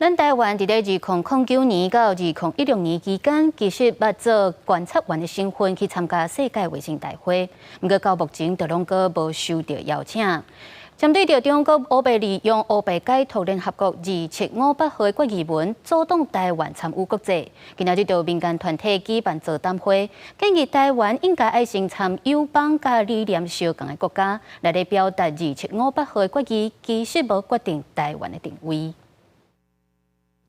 咱台灣佇咧2009年到2016年期間，其實捌做觀察員的身份去參加世界衛生大會，毋過到目前就攏閣無收到邀請。針對著中國烏白利用烏白解讀聯合國2758號的決議文，阻擋台灣參與國際。今仔日就民間團體舉辦座談會，建議台灣應該愛先參友邦佮理念相仝的國家，來咧表達2758號的決議其實無決定台灣的定位。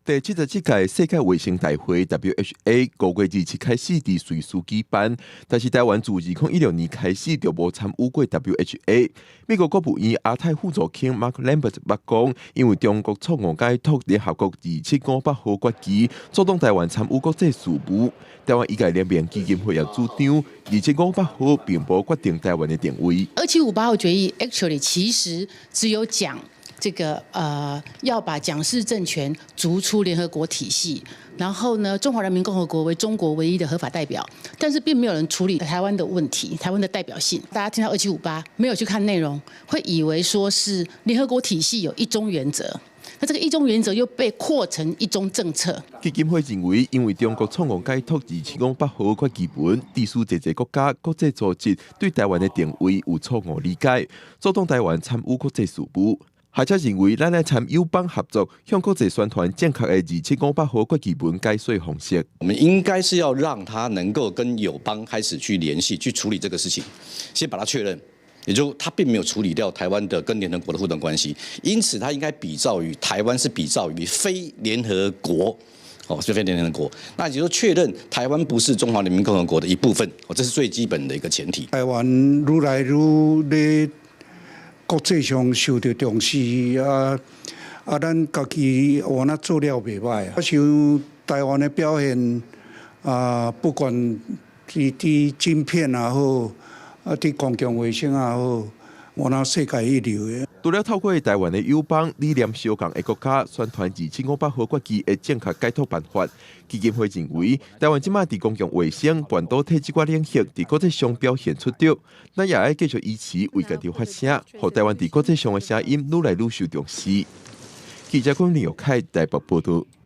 第77屆世界衛生大會 WHA 5月27開始佇瑞士舉辦，但是台灣自2016年開始就無參與過 WHA。美國國務院亞太副助卿 Mark Lambert 捌講，因為中國錯誤解讀聯合國二七五八號決議，阻擋台灣參與國際事務。台灣醫界聯盟基金會也主張，二七五八號並無決定台灣的定位。 2758號決議 actually 其實只有講這個要把蔣氏政權逐出聯合國體系，然後呢，中華人民共和國為中國唯一的合法代表，但是並沒有人處理台灣的問題，台灣的代表性。大家聽到二七五八，沒有去看內容，會以為說是聯合國體系有一中原則，那這個一中原則又被擴成一中政策。基金會認為，因為中國錯誤解讀二七五八號決議文，致使濟濟國家、國際組織對台灣的定位有錯誤理解，阻擋台灣參與國際事務。學者認為，咱愛參友邦合作，向國際宣傳正確的二七五八號決議文解說方式。我們應該是要讓他能夠跟友邦開始去聯繫，去處理這個事情，先把它確認。也就他並沒有處理掉台灣的跟聯合國的互動關係，因此他應該比照於台灣是比照於非聯合國，哦，是非聯合國。那也就是確認台灣不是中華人民共和國的一部分，哦，這是最基本的一個前提。台灣愈來愈咧國際上受到重視啊！啊，咱家己有哪做了袂䆀。我想台灣的表現啊，不管佇晶片也好，啊，佇公共衛生也好，有哪世界一流的。除了透過台灣的友邦理念相仝的國家宣傳二七五八號決議的正確解讀辦法，基金會認為，台灣這馬佇公共衛生、半導體這寡領域，佇國際上表現出色，咱也愛繼續維持為家己發聲，予台灣佇國際上的聲音愈來愈受重視。記者郭林友凱台北報道。